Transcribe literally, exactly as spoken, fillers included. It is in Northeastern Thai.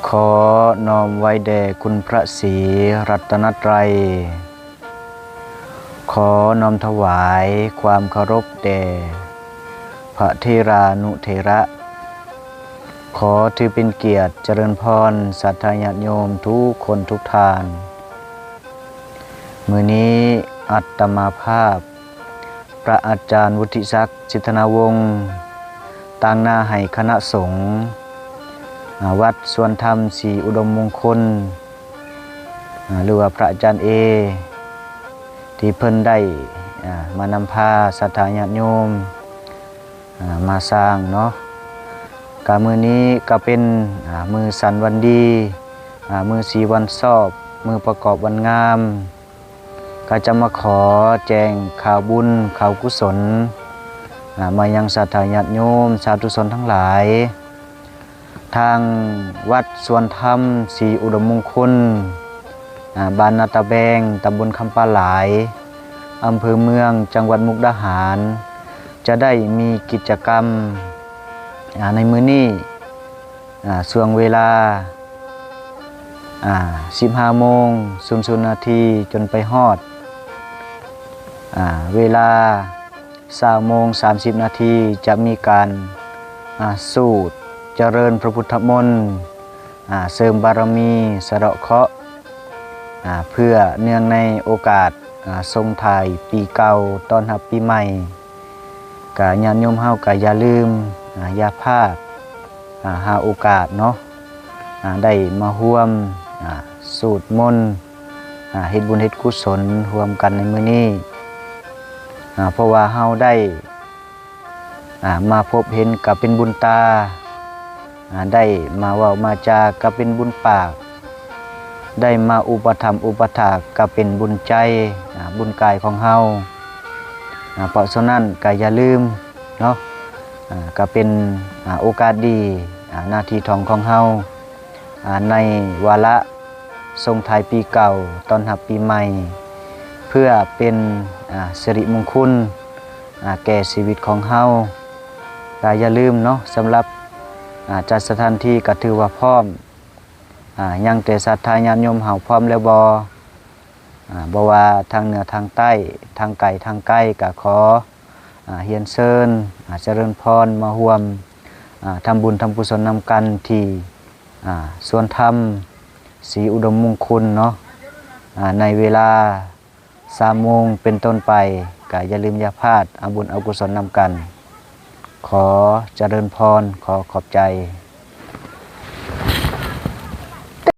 ขอน้อมไหว้แด่คุณพระศรีรัตนตรัย ขอน้อมถวายความเคารพแด่พระเถรานุเถระ ขอถือเป็นเกียรติเจริญพรศรัทธาญาติโยมทุกคนทุกท่าน มื้อนี้อาตมาภาพ พระอาจารย์วุฒิศักดิ์ สิทธนาวงศ์ ตางหน้าให้คณะสงฆ์ อ่า วัดสวนธรรมศรีอุดมมงคล อ่า หรือว่าพระอาจารย์เอ ที่เพิ่นได้ อ่า มานำพาศรัทธาญาติโยม อ่า มาสร้างเนาะ กะมื้อนี้กะเป็น อ่า มื้อสันวันดี อ่า มื้อสีวันชอบ มื้อประกอบวันงาม กะจะมาขอแจ้งข่าวบุญข่าวกุศล อ่า มายังศรัทธาญาติโยมสาธุชนทั้งหลาย ทางวัดสวนธรรมศรีอุดมมงคล อ่า บ้านนาตาแบง ตำบลคำปาหลาย อำเภอเมือง จังหวัดมุกดาหาร จะได้มีกิจกรรม อ่า ในมื้อนี้ อ่า ช่วงเวลา อ่า สิบห้าโมง ศูนย์ศูนย์นาที จนไปฮอด อ่า เวลา ซาวโมง สามสิบนาที จะมีการ อ่า สูตรเจริญพระพุทธมนต์ อ่า เสริมบารมี สะเดาะเคราะห์ อ่า เพื่อเนื่องในโอกาส อ่า ส่งท้ายปีเก่า ต้อนรับปีใหม่ กะญาติโยมเฮากะอย่าลืม อ่า อย่าพลาด อ่า หาโอกาสเนาะ อ่า ได้มาร่วม อ่า สูตรมนต์ อ่า เฮ็ดบุญเฮ็ดกุศลร่วมกันในมื้อนี้ อ่า เพราะว่าเฮาได้ อ่า มาพบเห็นกะเป็นบุญตา อ่า ได้มาเว้ามากะเป็นบุญปาก ได้มาอุปถัมภ์อุปถากกะเป็นบุญใจ อ่า บุญกายของเฮา อ่า เพราะฉะนั้นกะอย่าลืมเนาะ อ่า กะเป็น อ่า โอกาสดี อ่า หน้าที่ทองของเฮา อ่า ในวาระส่งท้ายปีเก่า ต้อนรับปีใหม่ เพื่อเป็น อ่า สิริมงคล อ่า แก่ชีวิตของเฮา กะอย่าลืมเนาะ สำหรับ อ่า จัดสถานที่กะถือว่าพร้อม อ่า ยังแต่ศรัทธาญาติโยมเฮาพร้อมแล้วบ่ อ่า บ่ว่าทางเหนือทางใต้ ทางไกลทางใกล้ กะขอ อ่า เฮียนเชิญ อ่า เจริญพร มาร่วม อ่า ทำบุญทำกุศลนำกันที่ อ่า สวนธรรมศรีอุดมมงคลเนาะ อ่า ในเวลาสามโมงเป็นต้นไป กะอย่าลืมอย่าพลาด เอาบุญเอากุศลนำกัน ขอเจริญพร ขอขอบใจ